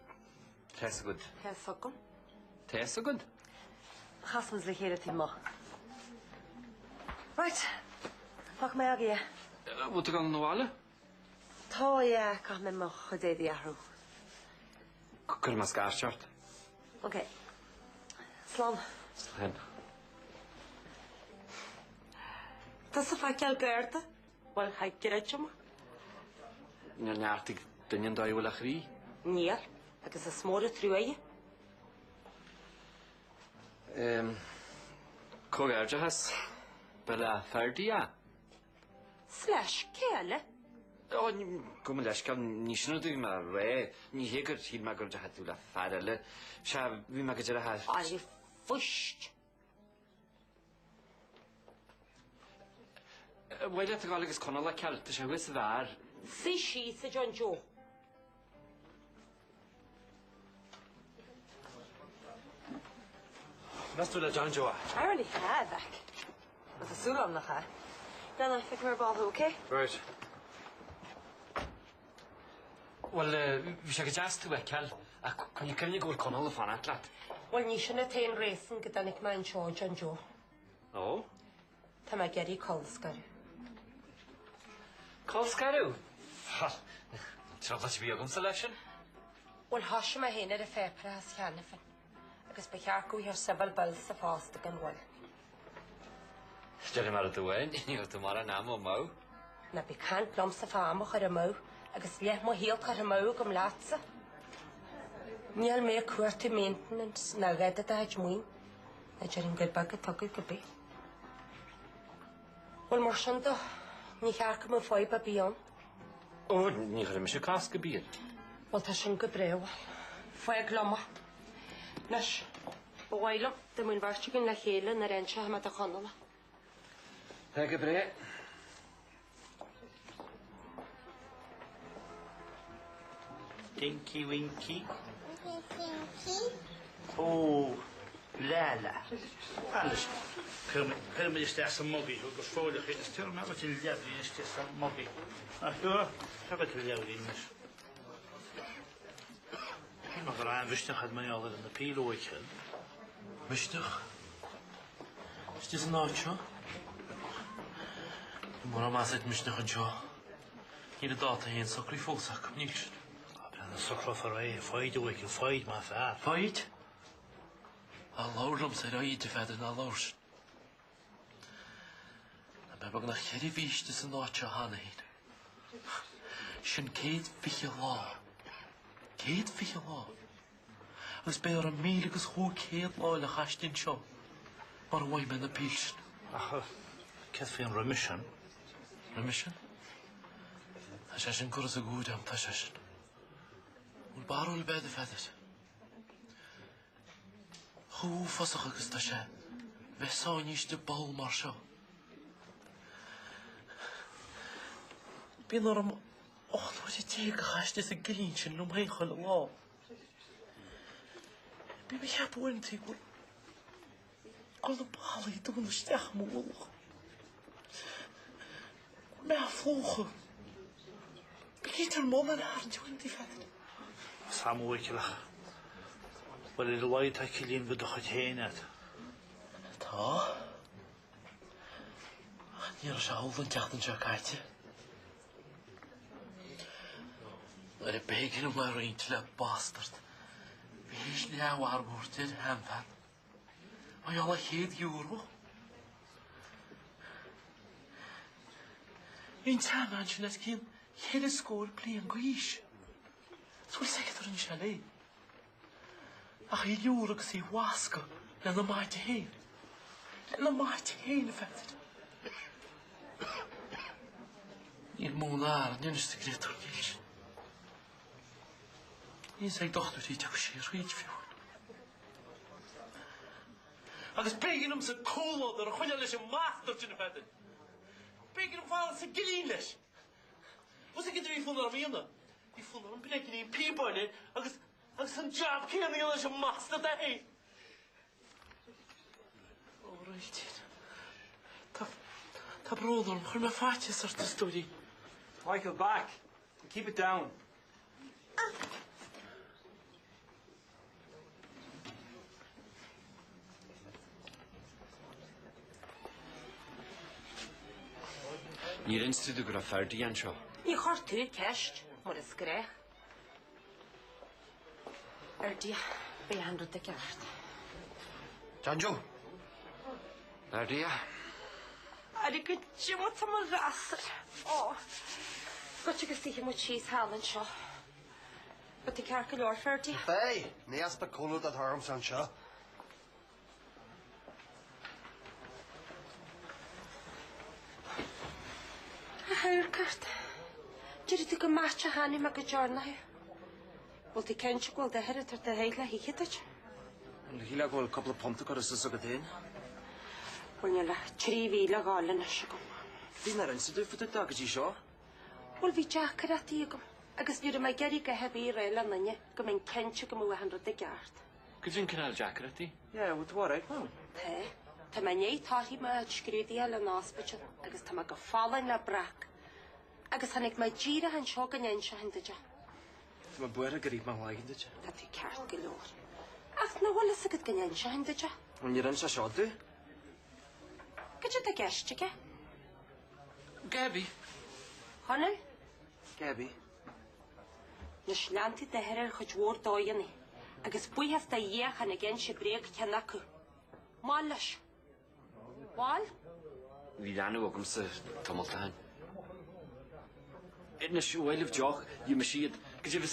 Tá fhios agat. Tá fhios agam. Tá fhios agat? Chas muid le chéile taobh amuigh. Right. Fágfaidh mé agaibh é. Bhfuil tú ag dul 'na bhaile? Tá, yeah. Caithfidh mé mo chuid éadaí a athrú. Cuirfidh mé scairt ort. Ok. Slán. Slán. Tusa ag feiceáil Garda? Bhuel, cha gcreidim é. Níor neartaigh duine an dóigh a bhfuil a chroí. Níor, agus is mór an truaighe. Comhghairdeachas. Ba le Ferdy é. Slash, cé eile? Ó, gabh mo leithscéal, ní sin rud a bhí mé a rá. Ní hé gur shíl mé go raibh tú le fear eile. Sea, bhí mé go deireadh thar. Arr, fuist! Ar mhaith leat a ghabháil agus Conall a fheiceáil, tá sé thuas sa bheár. Suigh síos, a John Joe. Meas tú le John Joe? Ara ní hea, a mhac. Bhuel, tá súil agam nach ea. Brenna, feicfidh mé ar ball thú, ok? Right. Bhuel, bhí sé go deas tú a fheiceáil, ach coinnigh cuimhne go bhfuil Conall ag fanacht leat. Bhuel, ní sin an t-aon réasún go dtáinig mé anseo, a John Joe. Ó? Tá mé ag iarraidh colscaradh. Colscaradh? Bhuel, trioblóid a bhí agamsa leis sin. Bhuel, thoisigh mé féin ar an pháipéarachas cheana féin, agus ba cheart go bhfaighfeá civil bill sa phost gan mhoill. Déarfaidh mé rud amháin, ní raibh tú mórán ama amú. Ná bí ag caint liomsa fá am a chur amú agus leath mo shaoil curtha amú agam leatsa. Níl mé ag cuartú maintenance ná a dhath de do chuid maoin, ná déarfainn gur beag a tugadh cibé. Bhuel, mar sin de, ní cheart go mbeadh fadhb ar bith ann. Ó, ní chuirfidh mise cosc ar bith air. Bhuel, tá sin go breá. Fág liom é. Anois. Ba mhaith liom dá mbeadh an bheirt againn le chéile nuair a inseoidh mé do Chonall é. Tá go breá. Dinky Winky. Ó, Lala. Anois, cuirfidh muid isteach sa mbugaí thú go fóilleach é agus tabharfaidh mé dhuit an leabhairín istigh sa mbugaí. Ach, tabhair an leabhairín anois. Shíl mé go raibh an-mhisneach agat mar gheall ar na píl uaithi. Misneach? Istigh san áit seo? Níl mórán meas ar mhisneach anseo. Níl a dáta féin socraithe fós acu, níl sin. Tá plean socrófar é, foighid a Mhichíl, foighid, maith an fear. Foighid? Ná labhair liomsa ar fhoighid, a Pheadair, ná labhair. Tá mé beagnach cheithre mhí istigh san áit seo cheana féin. Sin 120 lá. 120 lá. Agus beidh orm míle agus 500 lá eile a chaitheamh istigh anseo mara bhfaighidh mé na píl sin. Ach céard faoin roimhe sin? Roimhe sin? Tá sé sin curtha sa gcúir agam, tá sé sin. Bhfuil barúil ar bith agat, a Pheadair? Chomh uafásach agus tá sé bheith sáinnithe istigh i bpoll mar seo. Bíonn orm 18 uaire a chaitheamh istigh sa gcillín sin liom féin chuile lá. Bím ag ceapadh uaireanta go bhfuil na ballaí ag dúnadh isteach i mo mhullach. Go bhfuil mé á phlúchadh. Bí cinnte ar mo mhéar a tharraingt uaireanta, a Pheadair. Sam Mhichíl, Bhuel, ar a laghad tá cillín de do chuid féin agat. Tá. Ach ní raibh sé amhlaidh an tseachtain seo caite. Nuair a b'éigean dom é a roinnt le bastard, bhí théis leathmhargadh a thabhairt ar sheanbhean. Mar gheall ar €100. Bhí an tseanbhean sin os cionn cheithre scór bliain d'aois. Is bhfuil fhios agat cad a rinne sé léi? Ach í a liúradh agus í a bhascadh lena maide féin. Lena maide féin, a Pheadair. Níl mó ná Árainn anois sa gcréatúr níl sin. Níl fhios ag dochtúirí an dtiocfaidh sí thríd fiú. Agus b'éigean domsa comhluadar a choinneáil leis an mbastard sin, a Pheadair. B'éigean dom fanacht sa gcillín leis. Bhfuil fhios agat cad a bhí fonn orm a dhéanamh? Bhí fonn orm bréidín píobáin air agus agus an jab céanna a dhéanamh leis an mbastard é féin. Ó, a Réiltín. Tá, tá brón orm, chuir mé faitíos ort, a stóirín. Michael, back. Keep it down. Níor inis tú domh go raibh Ferdy anseo. Ní chuir tú ceist, mar is gnách. Ar Dia, beidh an rud i gceart. John Joe. Ar Dia. Ar go diabhal mo ghasúr. Ó, goitse go suífidh muid síos thall anseo. Beidh tú ceart go leor, Ferdy. Beidh! Ní easpa comhluadar atá ormsa anseo. A amharc ort. Déarfaidh tú gur match a cheannaigh mé go dtearna thú. Bhfuil tú cinnte go bhfuil d'athair ag tabhairt do sháith le hithe duit? Shílfeá go bhfuil cúpla punt curtha suas agat féin. Bhuel, níl ach 3,000 a dhul anois agam. Cad é nár inse domh fá dtaobh de go dtí seo? Bhuel, bhí deacaireachtaí agam agus ní raibh mé ag iarraidh a dhath ar bith a rá le duine go mbeinn cinnte go mbeadh achan rud i gceart. Cad é an cineál deacaireachtaí? Yeah, bhfuil tú alright now? Tá. Tá mé i ndiaidh torthaí mo chuid scrúduithe a fháil ón ospidéal agus tá mé go folláin le breac. Agus tháinig mé díreach anseo go n-inseochainn duit é. Tá mé buartha gur ith mé an laighean duit. Tá tú ceart go leor. Ach nach bhfuil fhios agat go n-inseochainn duit é? Bhuel, níor inis sé seo domh. Cad é atá i gceist aige? Gaby. Chonaill? Gaby. Anois leantaí d'athair ar chuid mhór dóigheanna agus buíochas do Dhia chan ag inse bréag ceann acu. Mall leis. Mall? Bhí leanbh agamsa tamalt ó shin. Anois, ar mhaith libh deoch, gheobhaidh mise iad. Go deimhin,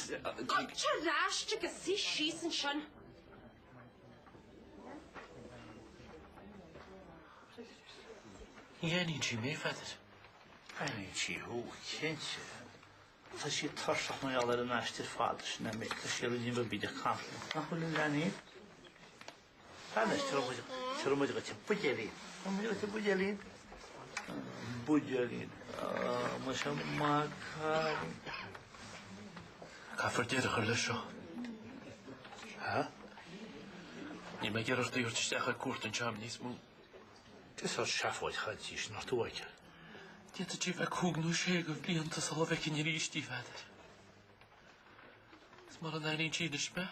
Gabh ar ais agus suigh síos ansin. Ní aithníonn sí mé, a Pheadair. Aithníonn sí thú, cinnte. Tá sí tuirseach mar gheall ar an aistear fada sin a mic, tá sí ar an imeall bíd ag caint liom. Nach bhfuil a leanaí? Anois, tabharfaidh muid dhuit an buidéilín. Tabharfaidh muid dhuit an buidéilín. Buidéilín. Muise maith cailín. Caithfear deireadh a chur leis seo. Ha? Níl mé ag iarraidh ort í a thabhairt isteach ar cuairt anseo níos mó. Cén sórt seafóid chainte í sin ort, a Mhichael? D'fhéadfadh sí bheith cúig nó sé de bhlianta sula bhfeicfinn arís í, a Pheadair. Is mura n-aithníonn sí anois mé,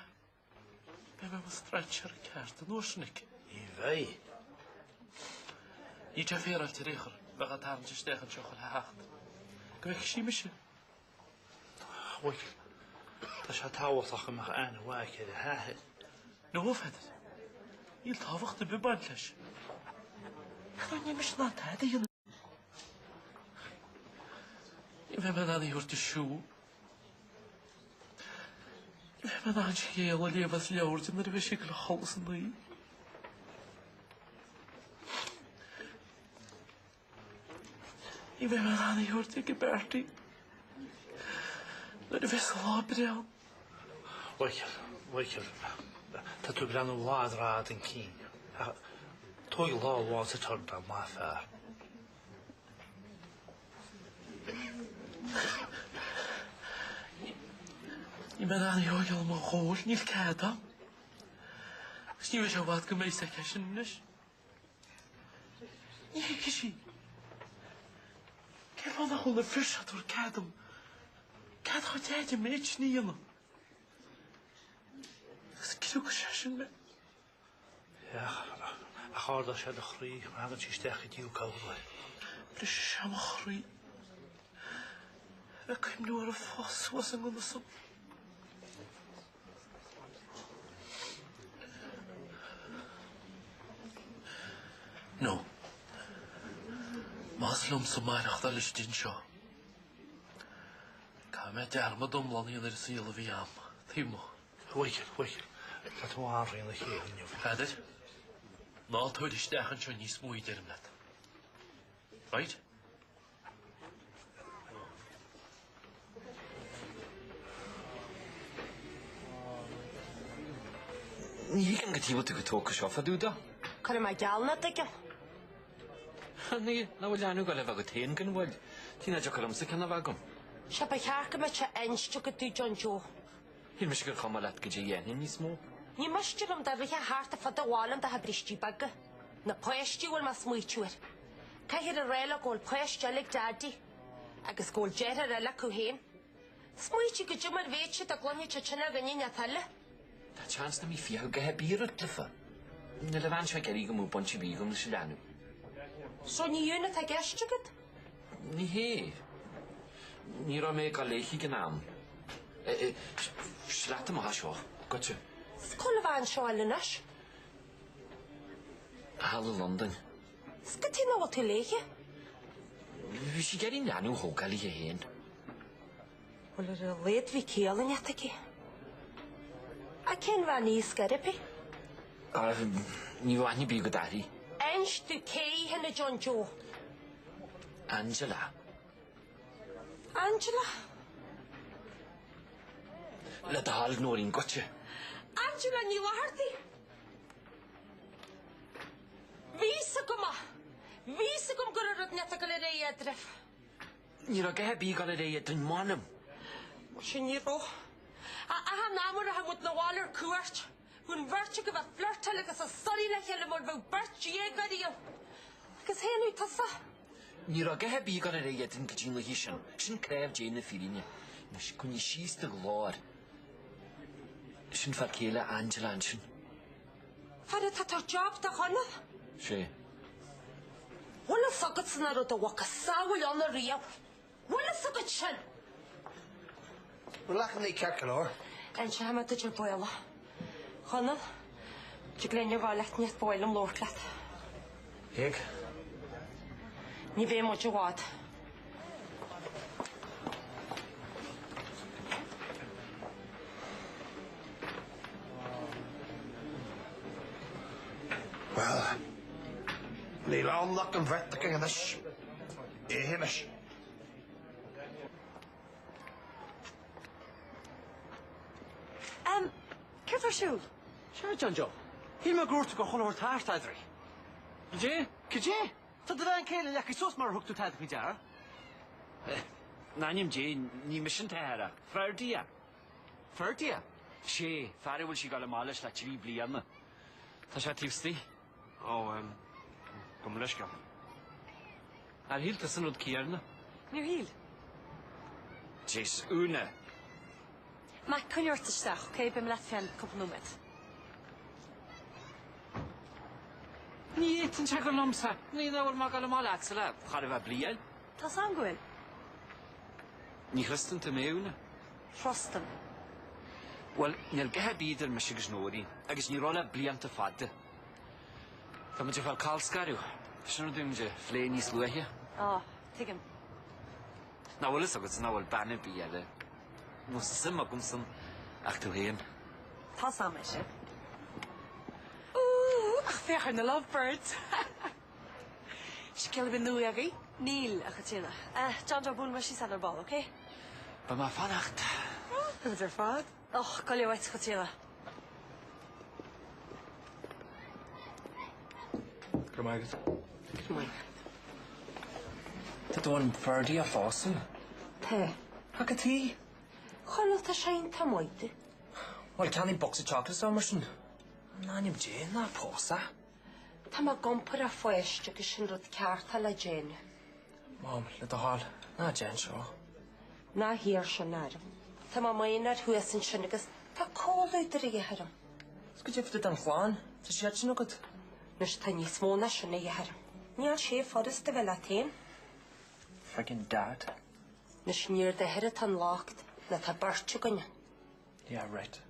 beidh mé i mo strainséir ceart an uair sin aici. Ní bheidh. Níl sé féaráilte ar aon chor bheith á tarraingt isteach anseo chuile sheachtain. Go bhfeicfidh sí mise. A Mhichael, tá sé tábhachtach go mbeadh aithne mhaith aici ar a hathair. No, a Pheadair. Níl tábhacht ar bith ag baint leis. Ar ndóigh, níl mise in ann tada a dhéanamh. Ní bheidh mé in ann í a thabhairt ag siúl. Ní bheidh mé in ann scéal a léamh as leabhar di nuair a bheidh sí ag dul a chodladh san oíche. Ní bheidh mé in ann í a thabhairt ag an bParty nuair a bheas an lá breá ann. Mhichael, Mhichael, tá tú ag breathnú i bhfad rófhada chun cinn. Tóg lá amháin sa turn maith fear. Níl mé in ann í a thógáil i mo dhól, níl cead a'm. Agus ní bheidh sé i bhfad go mbeidh a fhios aici sin anois. Ní thuigfidh sí. Cén fáth nach bhfuil na fir seo ag tabhairt cead dom cead a chuid Deaide an méid sin a dhéanamh? Agus criogann sé sin mé. Ach ardóidh sé do chroí má thagann sí isteach go dtí thú corruair. Brisfidh sé mo chroí. A bheith ag cuimhniú uirthi fós suas i ngan fhios dom. No. Más liomsa maireachtáil istigh anseo, caithfidh mé dearmad iomlán a dhéanamh ar an saol a bhí a'm, taobh amuigh. A Mhichael, a Mhichael, tá tú an-thrína chéile inniu. Peadar, ná tabhair isteach anseo níos mó í, deirim leat. Right? Ní thuigim cad chuige a bhfuil tú chomh tógtha seo fá dtaobh de. Cuirfidh mé geall nach dtuigim. Ní, nach bhfuil leanbh ag dul a bheith agat féin gan mhoill. Cad chuige nach dtiocfadh liomsa ceann a bheith agam. Sea, ba cheart go mbeadh sé inste agat domh John Joe. Shíl mise gur chuma leat goidé a dhéanfainn níos mó. Ní miste liom dá rithfeá thart ar fud an bhaile in do bhrístí beaga. Na páistí a bhfuil mé ag smaoitiú air. Caithfear a rá leo go bhfuil páiste eile ag Daidí. Agus go bhfuil deartháir eile acu féin. Smaoitigh goidé mar bheadh siad dá gcluinfeadh siad sin ó dhuine inteacht eile. Tá seans nach mbeidh fiacha a dhath ar bith ort leofa. Níl an bhean seo ag iarraidh go mbeadh baint ar bith agam leis an leanbh. So ní hionadh atá i gceist agat? Ní hé. Ní raibh mé ag dul léithi ag an am. Is leat amach as seo, goitse. 'S cá bhfuil an bhean seo eile anois? Thall i Londain. 'S cad chuige nach bhfuil tú léithe? Bhí sí ag iarraidh an leanbh a thógáil léi féin. Bhuel ar a laghad bhí ciall inteacht aici. Ach cén bhean í ar scor ar bith? Ní raibh aithne ar bith agat uirthi. Inis domh cé hí a John Joe. Angela. Angela? Le do thoil, Nóirín, goitse. Angela Ní Fhlathartaigh! Bhí fhios agam é! Bhí fhios agam go raibh rud inteacht ag dul ar aghaidh eadraibh. Ní raibh a dhath ar bith ag dul ar aghaidh eadrainn, m'anam. Muise ní raibh. Achan am a rachaidh muid 'na bhaile ar cuairt, bhí an bheirt agaibh ag flirtáil agus ag suirí le chéile mar bheadh beirt déagóirí ann. Agus shéanaigh tusa. Ní raibh a dhath ar bith ag dul ar aghaidh eadrainn go dtí an oíche sin. Sin cnámh Dé na fírinne. Anois, coinnigh síos do ghlór. Sin fear céile Angela ansin. Fear atá ag tabhairt job do Chonall? Sé. Bhfuil fhios agatsa nach raibh do mhacasamhail ann ariamh? Bhfuil fhios agat sin? Bhfuil achan ní ceart go leor? Inseoidh mé duit ar ball. A Chonaill, tig linn a rá leat níos ba mhaith liom labhairt leat. Thig. Ní bheidh muid i bhfad. Bhuel, níl ann ach an bheirt againn anois, a Shéamais. Em, céard tá ar siúl? Sea, John Joe. Shíl mé gur dhúirt tú gur chuala thart eadraibh. Cad é? Cad é? Tá do bhean chéile leagtha suas murar thug tú tada faoi deara. In ainm Dé, ní mise an t-athair ach Ferdia. Ferdia? Sé, fear a bhfuil sí ag dul amach leis le trí bliana. Tá sé taobh istigh. Ó, em, gabh mo leithscéal. Ar shíl tusa an rud céanna? Níor shíl. Jeez, Úna. Mac, coinnigh ort isteach, ok? Beidh mé leat fé cheann cúpla nóiméad. Ní fhéadann sé gur liomsa. Ní nach bhfuil mé ag dul amach leatsa le chóir a bheith bliain. Tá's a'm go bhfuil. Ní thrustann tú mé, Úna? Trustaim. Bhuel, níl a dhath ar bith idir mise agus Nóirín, agus ní raibh le blianta fada. Tá muid ag fáil colscaradh. Sin rud a bhí muid a phlé níos luaithe. Á, tuigim. Nach bhfuil fhios agat nach bhfuil bean ar bith eile nó suim agamsa ach tú féin. Tá's a'm é sin. Ooh, ach féach ar na lovebirds! Scéal ar bith nua agaibh? Níl, a Chaitríona. Eh, John Joe, buailfidh mé síos leat ar ball, ok? Beidh mé ag fanacht. Beidh muid ar fad. Och, gabh i leith uait, a Chaitríona. Go raibh maith agat. Go raibh maith agat. Tá tú chun Ferdia a phósadh? Tá. Ach cad chuige? Chonaill, tá sé iontach maith di. Bhuel, ceannaigh bocsa chocolates dó mar sin. In ainm Dé, ná pós é. Tá mé ag iompar a pháiste agus sin rud ceart atá le déanamh. Mam, le do thoil, ná déan seo. Ná hiarr sin orm. Tá mé i m'aonar thuas ansin agus tá comhluadar a dhíth orm. Is goidé fá dtaobh den chlann, tá siad sin agat. Anois tá níos mó ná sin a dhíth orm. Níl sé furasta bheith leat féin. Friggin' dad. Anois ní ar d'athair atá an locht, ná tá beirt againn. Yeah, right.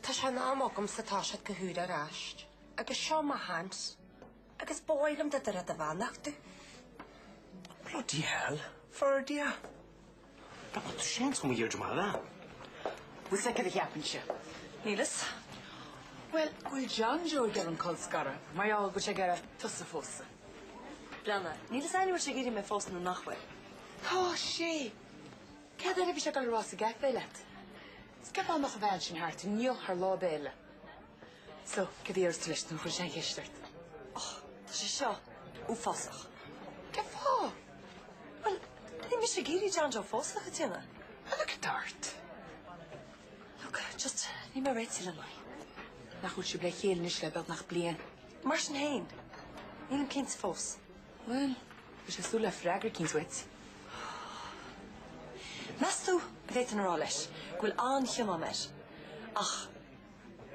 Tá sé in am agamsa toiseacht go húr ar ais. Agus seo mo sheans. Agus ba mhaith liom dá dtabharfá do bheannacht domh. Bloody hell, Ferdia. Tá seans go mba Dheirdre maith a bhean. Bhfuil 'fhios agat cad a cheapaimse? Níl 'fhios. Bhuel, go bhfuil John Joe ag iarraidh an colscaradh, mar gheall go bhfuil sé ag iarraidh tusa a phósadh. Bréanainn, níl 'fhios a'inn an bhfuil sé ag iarraidh mé a phósadh nó nach bhfuil. Tá sé! Céard eile a bhí sé ag dul a rá sa gcaife leat? Is cén fáth nach an bhean sin thart inniu thar lá béile? So, cad a déarfas tú leis nuair a chuirfidh sé an cheist ort? Och, tá sé seo uafásach. Cén fáth? Bhuel, níl mise ag iarraidh John Joe a phósadh, a Chaitríona. Look at ort. Look, just, níl mé réitithe lena aghaidh. Nach bhfuil sibh le chéile anois le beagnach bliain? Mar sin féin, nílim cinnte fós. Bhuel, bhí sé ag súil le freagra eicínt uait. Meas tú an bhféadfainn a rá leis go bhfuil an-chion a'm air, ach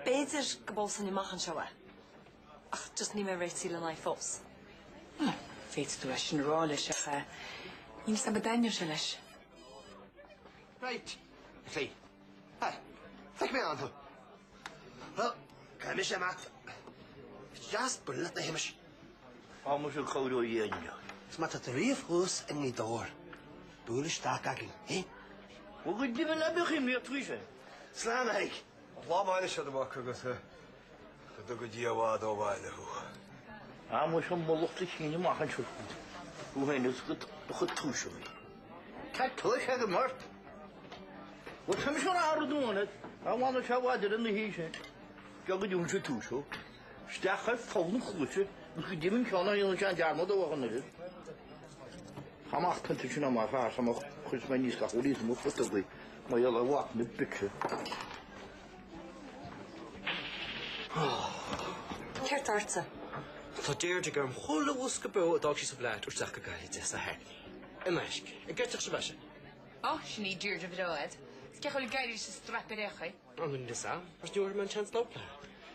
b'fhéidir go bpósfainn amach anseo é, ach just níl mé réitithe lena aghaidh fós. Bhuel, féadfaidh tú é sin a rá leis ach eh, níl 'fhios a'm an dtaitneodh sé leis. Right, a chroí. Hi, feicfidh mé ann thú. Bhuel, caithfidh mise imeacht. Is deas bualadh leat a Shéamais. Tá muid ag cabhrú a dhéanamh. Is má tá tú riamh thuas i nGaoth Dobhair, buail isteach againn, eh? Bhuel, go deimhin le beadh imní ort faoi sin. Slán, a Thaidhg. Lá maith anois a mhac agus go dtuga Dia i bhfad ó bhaile thú. Tá muid ag mullach do chinn amach anseo thú féin agus do chuid túiseanna. Tá túis agam ort. Bhuel, tá mise ar ardú ionat, a bhfanadh sé i bhfad ar an oíche sin. Beag a dúnn sé túis thú. Isteach ar pholl na cluaise. Agus go deimhin ceann a dhéanann sé an dearmad a bheadh an oiread. Tá amach pointe sin am ar fearr sa mbeadh chuir mé níos gach uair níos mó foot agaibh mar gheall ar mhac na bitse. Céard tá ortsa? Tá Deirdre ag iarraidh chuile bhosca beo a d'fhág sí sa bhfleait isteach go Gaillimh di sa Hackney. In aisce. An gceiteadh sibh é sin? Ó, sin í Deirdre bhreá a'd. Is cé chomh gairid is a strap ar aon chaoi. An bhfuil fhios a'm, mar ní bhfuair mé an seans labhairt léi.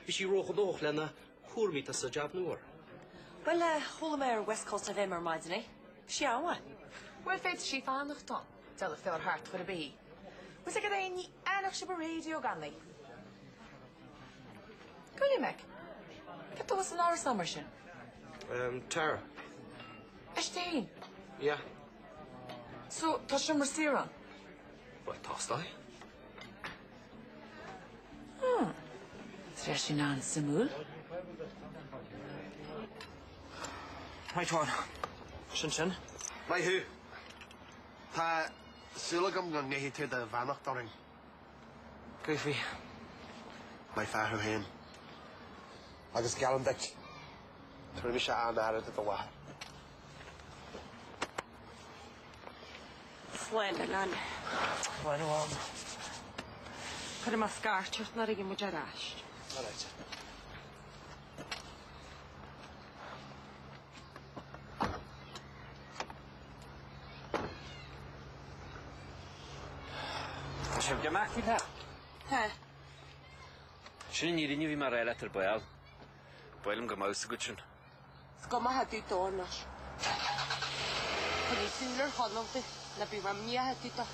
Bhí sí róghnóthach lena cúraimí atá sa jab nua. Bhuel, chuala mé ar West Coast FM ar maidin í. Bhí sí an-mhaith. Bhuel, féadfaidh sí fanacht ann. Dealbh fearr thart chor ar bith í. Bhfuil 's agat é, ní aithneodh sibh an raidió gan í. Go raibh Mac. Cad tá san árasán mar sin? Um, Tara. Éist féin. Yeah. So, tá seomra saor ann? Bhuel, tá is dóigh. Hmm. Tá sin an-suimiúil. Right, Juan. Sin sin. Maith thú. Tá súil agam go nguífidh tú do bheannacht orainn. Guífidh. Maith fear thú féin. Agus geallaim duit, tabharfaidh mise an-aire do do mháthair. Slán, a lean. Slán, a Mham. Cuirfidh mé scairt ort nuair a thagann muid ar ais. Alright. Tá sibh ag imeacht faoi leath? Tá. Sin an fhírinne a bhí mé a rá leat ar ball. Ba mhaith liom go mbeadh 's agat sin. Is cuma thá tú dó anois. Coinnigh súil ar Chonall di, ná bíodh imní agat dó.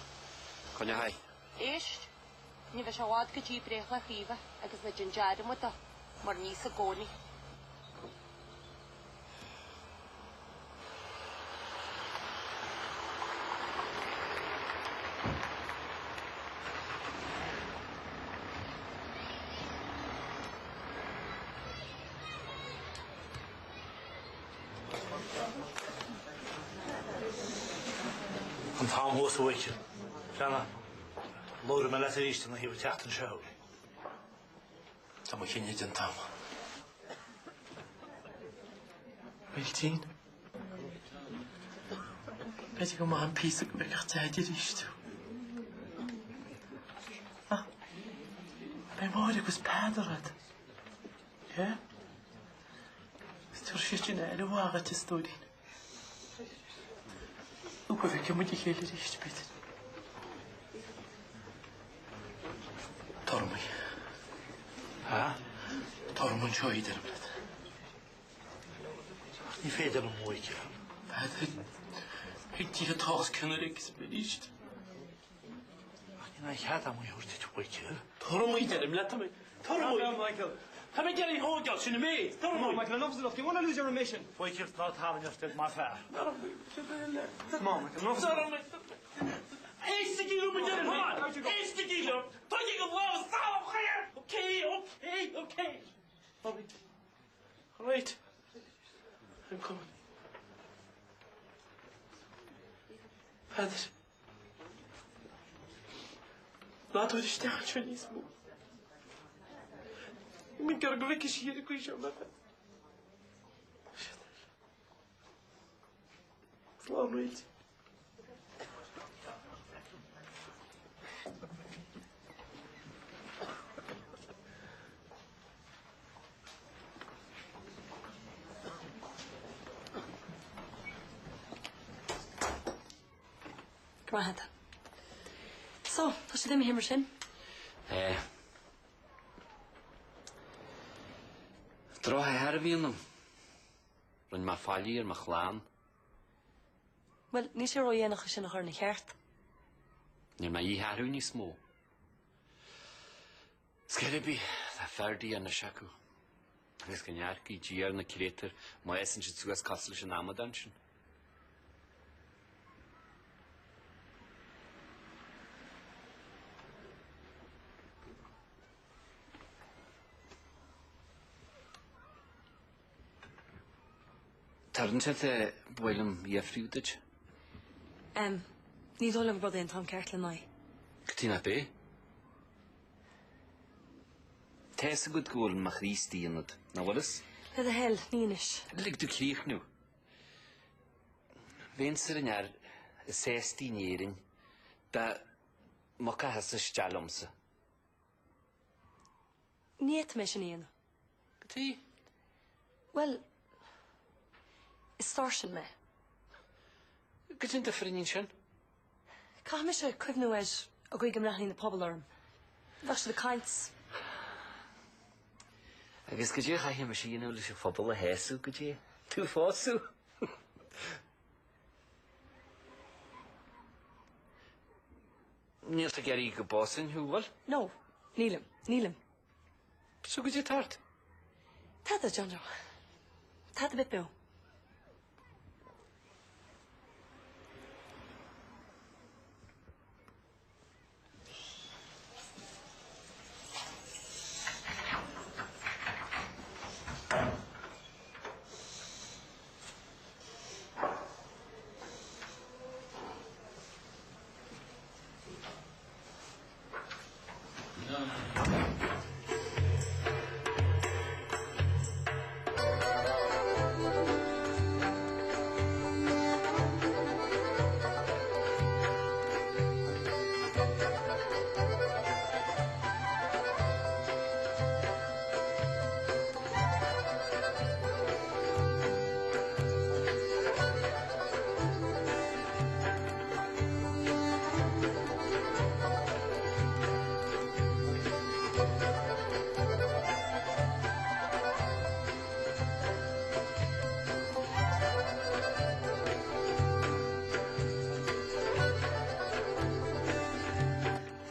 Coinneoidh. Éist, ní bheidh sé i bhfad go dtí breithlá Chaoimhe agus ná déan dearmad dó, mar níos i gcónaí. An t-am thuas a Mhichíl. Flanna, labhróidh mé leat arís ina thaobh an tseachtain seo. Tá mo chinneadh déanta agam. Réiltín. B'fhéidir go maith an píosa go bhfeicfeadh Deaid arís tú. Ah, beidh Máire agus Peadar agat. Yeah? Is tabharfaidh siad sin aire mhaith dhuit, a stóirín. Nó go bhfeicfidh muid a chéile arís, b'fhéidir. Tabhair Ha? Tabhair anseo í, deirim leat. Ach ní féidir liom a Mhichíl. Peadar, ag Dia atá os cionn uilig is arís. Ach níl aon chead agam í a thabhairt duit, a Mhichíl. Tabhair í, deirim leat, tabhair í. Michael. Tá mé ag iarraidh í a thógáil, sin an méid. Come on, Michael, enough is enough. Do you want to lose your remission? A Mhichíl, ná tarraing ort mar fear. Come on, Michael, enough is enough. Éistigí liom, a deirim leat. Éistigí liom. Tógaigí an lámh salach air. Okay, okay, okay. All right. All right. I'm coming. Peadar. Ná tabhair isteach anseo níos mó. Níl mé ag iarraidh go bhfeicfidh sí ar an gcaoi seo mé. Slán Réiltín. Go maith agat. So, tá siad imithe mar sin? Eh. Drochathair a bhí ionam. Rinne mé faillí ar mo chlann. Bhuel, níl sé ródhéanach é sin a chur ina cheart. Níl mé á athrú níos mó. 'S cé ar bith, tá Ferdy anois acu. Agus go ndearcaí Dia ar na créatúir má fhásann siad suas cosúil leis an amadán sin. Tá rud inteacht a ba mhaith liom a fhiafraí duit. Em, ní dóigh liom gurb é an t-am ceart lena aghaidh. Cad chuige nach b'é? Tá fhios agat go bhfuil mo chroí istigh ionat, nach bhfuil fhios? Le do thoil, ní anois. Lig domh críochnú. Bheinnse ar an fhear is sástaí in Éirinn dá mbogfá thusa isteach liomsa. Ní fhéadfaidh mé sin a dhéanamh. Cad chuige? Bhuel, is sáirsint mé. Goidé an difear an sin? Caithfidh mise cuimhniú ar an gcaoi go mbreathnaíonn an pobal orm. Bheadh siad ag caint. Agus goidé a chaithfidh mise a dhéanamh leis an phobal a shásamh, goidé? Tú a phósadh? Níl tú ag iarraidh go bpósfainn thú, bhfuil? No, nílim, nílim. So goidé atá ort? Tada, John Joe. Tada ar bith beo.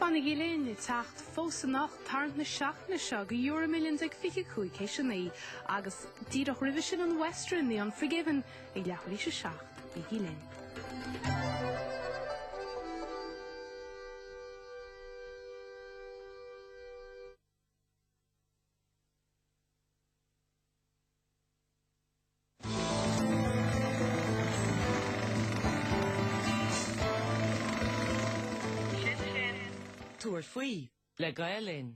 Fanaigí linn, ag teacht fós anocht tarraingt na seachtaine seo go EuroMillions ag 25 théis 9 agus díreach roimhe sin an Western, The Unforgiven ag leathuair théis 7. Bígí linn. Tabhair faoi le Gael Linn.